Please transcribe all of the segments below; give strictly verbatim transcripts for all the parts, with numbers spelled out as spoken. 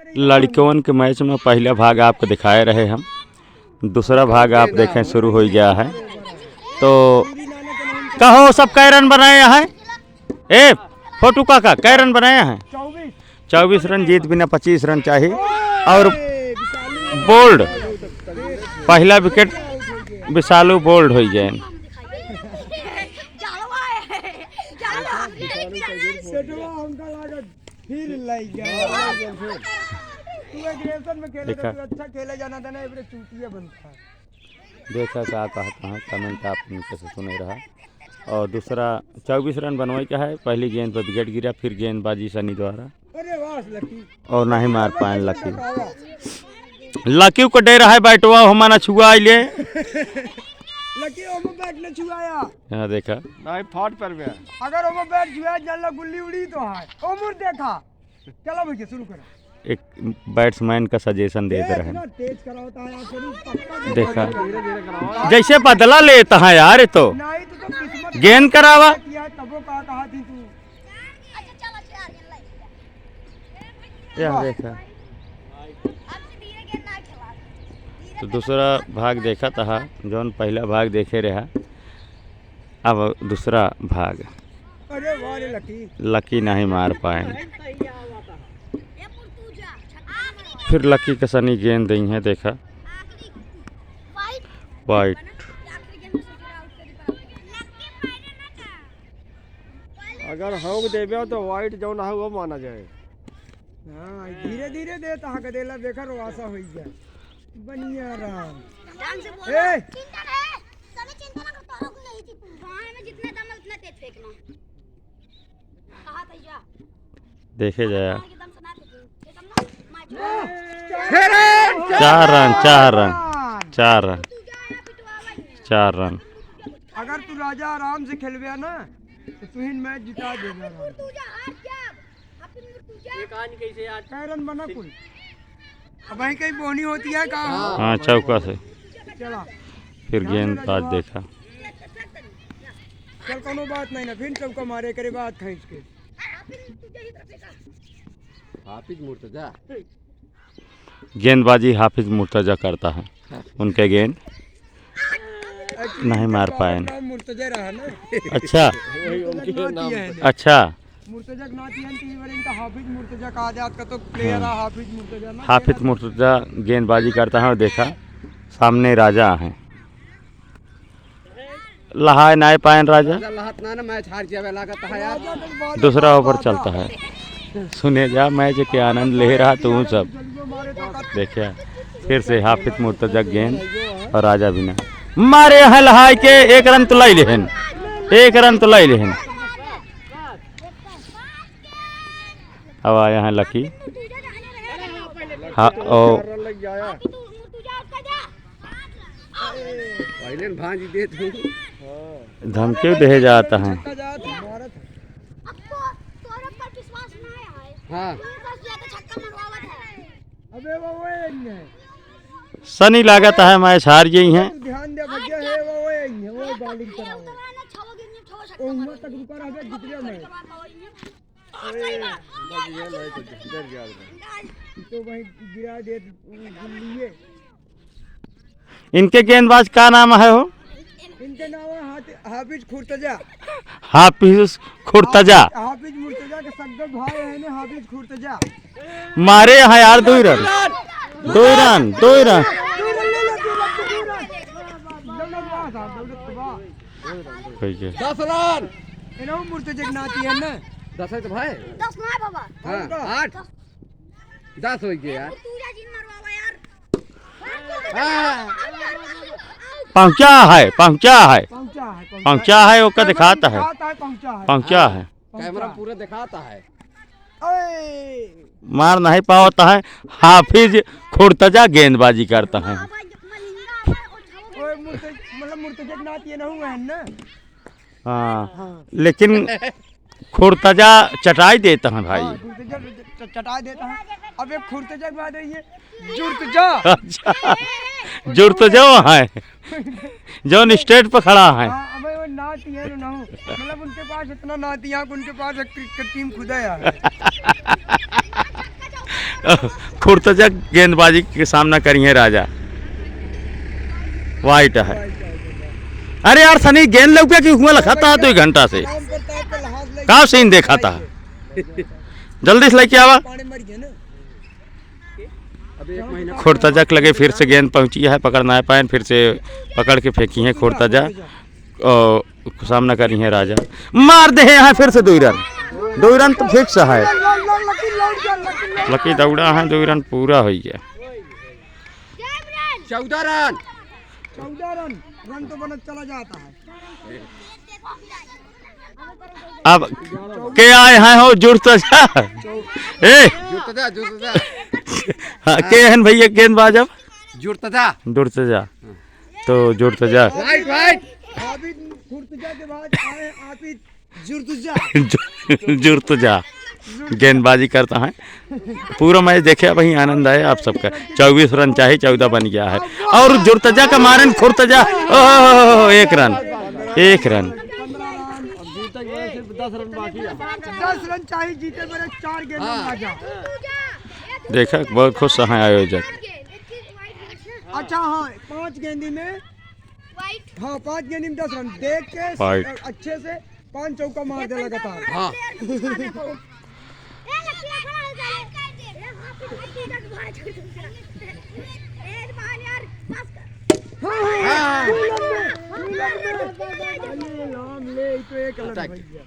लड़कवन के मैच में पहिला भाग आपको दिखाए रहे हम, दूसरा भाग आप देखें शुरू होइ गया है। तो कहो सब कै रन बनाए हैं? ए फोटू काका, कै रन बनाए हैं? चउबीस रन, जीत बिना पच्चीस रन चाही। और बोल्ड, पहिला विकेट विशालू बोल्ड होइ गए। सेठवा हमका लागत फिर लइका। तू aggression में खेले देखा। तो तू अच्छा खेले जाना था ना, एबरे चूतिया बनता। देखा का कहत हैं, comment आप उनके से सुने रहा। और दूसरा चउबीस रन बनवाई का है, पहली गेंद पर विकेट गिरा, फिर गेंदबाजी सनी द्वारा। अरे वाह लकी। और नहीं मार पाए लकी। लकी को डर है बैटवा, हमारा छुआ ले। लकी ओमो बैट न छुआया। यहाँ देखा। नहीं, फाट पर गया। अगर ओमो बैट छुआया, जल्ला गुल्ली उड़ी तो है। ओमुर देखा। चलो भैया, शुरू करो। एक बैट्समैन का सजेशन देत ए, रहे। इतना तेज करावता है यार, शुरू पक्का देखा। धीरे, धीरे कराओ। जैसे बदला लेता है यार, ये तो नहीं तो, तो किस्मत गेंद करावा। किया, तबो का कहा थी तू। यह देखा। तो दूसरा भाग देखा था, जौन पहला भाग देखे रहा, अब दूसरा भाग। अरे वाह रे लकी। लकी नहीं मार पाए। फिर लकी के सनी गेंद दई है, देखा। वाइट। अगर हौंक देबे तो वाइट जौन है वो माना जाए। हाँ, धीरे धीरे दे, तहाँ का देला बेकर वासा होई जाए। बनिया राम। ध्यान से बोलो। ए! चिंता नहीं, तने चिंता ना कर, तोहरा को नहीं थी। बाहर में जितना दम है उतना तेज फेंकना। कहा भैया? देखे जाया। बाहर के दम से ना फेंकी। ये दम ना, मार। चार रन, चार रन, चार रन, चार रन। अगर तू राजा आराम से खेलबे ना, तो तू ही मैच जिता देबे आराम से। ये कहानी कैसे यार? कै रन बना कुल? अब वहीं कहीं बोनी होती है का? हाँ, चौका से। चला। फिर गेंद आज देखा। चल, कोनो बात नहीं ना, फिर चौका मारे करे बाद खींच के। हाफिज मुर्तजा। गेंदबाजी हाफिज मुर्तजा करता है, उनके गेंद नहीं मार पाए। मुर्तजा रहा ना। अच्छा। वही उनके नाम। अच्छा। मुर्तजा के नाती हैं, तो ये बार इनका हाफिज मुर्तजा कहा जात का, तो प्लेयर है हाफिज मुर्तजा ना। हाफिज मुर्तजा गेंदबाजी करता है और देखा, सामने राजा हैं। लहाए नाय पायन राजा। राजा लहात ना ना, मैच हार गया, लागत है यार। दूसरा ओवर चलता है। सुने जा, मैच के आनंद ले रहा तू सब। देखिया, फिर से हाफिज मुर्तजा गेंद और राजा बिना मारे हैं लहाए के, एक रन तो लाई लेहन, एक रन तो लाई लेहन। अब आया है लकी। हाँ, ओ। पहले न भांज दे तू। धमकी दे जाता है। छक्का जात है। अब तो तोरे पर विश्वास ना आया है। हाँ। तू बस या तो छक्का मरवावत है। अबे वो, वो ये नहीं है। सनी लागत है मैच हार गई हैं। ध्यान दे भैया, हे वो, वो ये नहीं है, वो बॉलिंग कराओ। उतना ना छवा गिरने, छवा छक्का ओहमा मारो। तक रुका रह गया, जितने में। तो वहीं गिरा दे, लिए। इनके गेंदबाज का नाम है हो? इनके नाम है हाफि-, हाफिज खुर्तजा। हाफिज खुर्तजा। हाफिज, हाफिज मुर्तजा के सगो भाई है ने हाफिज खुर्तजा। मारे हैं यार, दो ही रन। दो ही रन, दो ही रन। दो रन ले लो, दो रन, दो रन। दौलत बा साहब, दौलत बा। ठीक है। दस रन। इन्हों मुर्तजा के नाती है ना। दस है तो भाई। दस ना है बाबा। हाँ, आठ। दस। दस हो गया यार। तू जा जिन मरवावा यार। हाँ। पहुँचा है, पहुँचा है। पहुँचा है, पहुँचा पहुँचा है। है, ओका दिखाता है। दिखाता है, पहुँचा है। पहुँचा है। कैमरा पूरा दिखाता है। ओए। मार नहीं पावता है, हाफिज खुर्तजा गेंदबाजी करता है। ओए, मुर्तज-, मतलब मुर्तजा के नाती है ना हुआ है ना? हाँ, हाँ। लेकिन खुर्तजा चटाई देता है भाई। हाँ, खुर्तजा च-, चटाई देता है। अब एक खुर्तजा के बाद है ये जुर्तजा। अच्छा, जुर्तजा है, जौन स्टेज पर खड़ा है। हाँ, अब वो नाती है ना, मतलब उनके पास इतना नाती है कि उनके पास एक क्रिकेट टीम खुदा है। खुर्तजा गेंदबाजी के सामना करिहें राजा। वाइट है। अरे यार सनी, गेंद लौके कि हुआ लखा था दो घंटा से। का सीन देखा था? जल्दी से लेके आवा। खुर्तजा के लगे फिर से गेंद पहुंची है, पकड़ ना पाए, फिर से पकड़ के फेंकी है खुर्तजा। ओ, सामना करी है राजा, मार दे है यहाँ फिर से दो रन। दो रन तो फिक्स है। लकी दौड़ा है, दो रन पूरा हो गया। चौदह रन। चौदह रन, रन तो बनत चला जाता है। अब के आए हैं हो जुर्तजा? ए, जुर्तजा, जुर्तजा। हाँ, के हैं भैया गेंदबाज अब? जुर्तजा। जुर्तजा। तो जुर्तजा। Wait, wait. आबिद खुर्तजा के बाद आए आबिद जुर्तजा। जु-, जुर्तजा। गेंदबाजी करता है। पूरा मैच देखे, अब ही आनंद आए आप सबका। चउबीस रन चाही, चउदह बन गया है। और जुर्तजा का मारन खुर्तजा, ओह, एक रन, एक रन। दस रन चाही जीते मेरे, चार गेंद में आ जा। देखा, बहुत खुश हैं आयोजक। अच्छा, हाँ, पाँच गेंदी में, हाँ, पाँच गेंदी में दस रन देख के वाइट। अच्छे से पाँच चौका मार दे लगातार। हाँ। हाँ, हाँ, हाँ। अरे राम ले, ई तो एक रन भैया।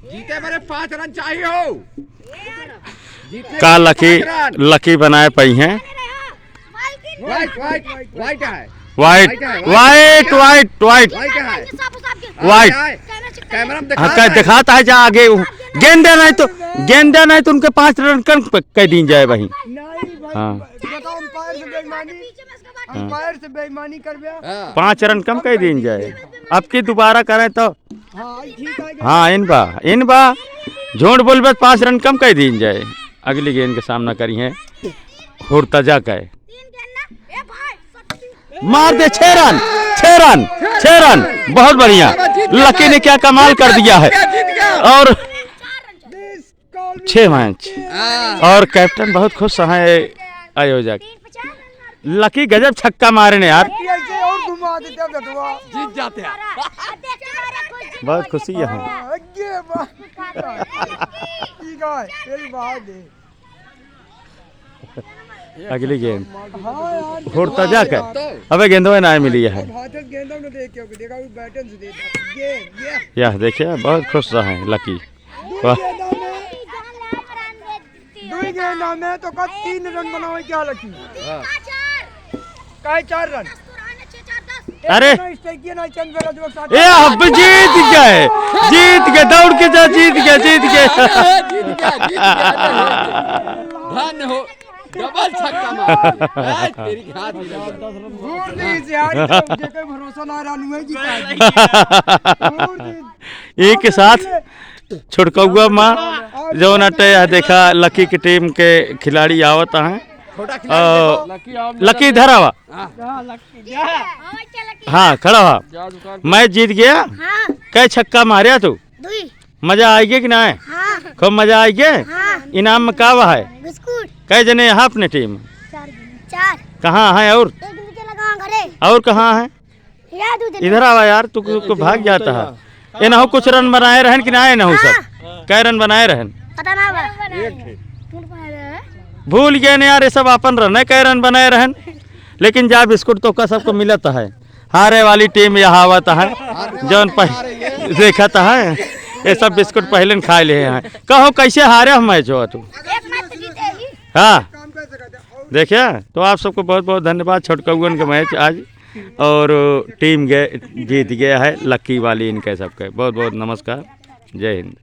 जीते बरे पाँच रन चाहिए हो। जीते का बरे लकी, पाँच रन। लकी बनाए पाई हैं। वाइट, वाइट, वाइट है। वाइट, वाइट है, वाइट, वाइट, वाइट। वाइट है। वाइट। आए, आए। कैमरा में हाँ, दिखा का रहा है। दिखाता है जा आगे। गेंदे नहीं तो, गेंदे नहीं तो उनके पाँच रन कम प-, कह दीन जाए भाई। नहीं भाई, हाँ। बताओ, अंपायर से बेईमानी, हाँ। अंपायर से बेईमानी कर गया। हाँ। पाँच रन कम कह दीन जाए। अब की दोबारा करें तो। हाँ, ठीक है। हाँ, इन बा, इन बा। झूठ बोलबे तो पाँच रन कम कह दीन जाए। अगली गेंद के सामना करी हैं हुर्तजा का। मार दे, छह रन, छह रन, छह रन, बहुत बढ़िया। लकी ने क्या कमाल कर दिया है। और छह मैच और कैप्टन बहुत खुश हैं आयोजक। लकी गजब छक्का मारे ने यार। ऐसे और घुमा देते हैं बेटवा। जीत जाते हैं। बहुत खुशी है। हाँ, ये बात। ठीक है, तेरी बात है। अगली गेंद। हाँ यार, हुर्तजा का। अबे गेंदवा ना मिली है। अब हाथ से गेंदवा ना देख के, देखा वो बैटन से देख। ये, ये। यह देखिए, बहुत खुश रहे लकी। वाह। दुई गेंदा में तो का तीन रन बनावे क्या लकी? हाँ। काहे चार रन? अरे। ना strike किया, ना चंद मेरा जो साथ ए, अब जीत गए, जीत गए, दौड़ के जा, जीत गए, जीत गए। जीत गया, जीत गया। धन हो, डबल छक्का मार। ए, तेरी घात ही डबल। घूर दी इसे यार, जेकर भरोसा ना रहनु है जीता। घूर दी। एक के साथ छोटकौआ माँ, जौन अटे यह देखा, लकी की टीम के खिलाड़ी आवत हैं। छोटा खिलाड़ी और देखो। लकी इधर आवा। हाँ। हाँ, खड़ा हुआ। मैच जीत गया। हाँ। कै छक्का मारे तू? दुई। मजा आइगे कि ना? हाँ। खूब मजा आइगे? हाँ। इनाम में का है? बिस्कुट। कै जने यहाँ अपने टीम? चार जने। चार। कहाँ है और? एक नीचे लगा घरे। और कहाँ है? इधर आवा यार, तू, तू भाग जाता है। एनहु कुछ रन बनाए रहन कि ना एनहु सब? हाँ। कै रन बनाए रहन? पता ना बा। भूल गए न यार, ये सब अपन रन है, कै रन बनाए रहन। लेकिन जा बिस्कुट तो का सबको मिलत है। हारे वाली टीम यहाँ आवत है, जौन पह-, देखत है, ये सब बिस्कुट पहले न खाए ले हैं। कहो कैसे हारे हम मैच हो तू? एक मैच जीते ही। हाँ। देखिए, तो आप सबको बहुत बहुत धन्यवाद। छोटकौअन के मैच आज और टीम गए, जीत गया है लकी वाली इनके सबके। बहुत बहुत नमस्कार, जय हिंद।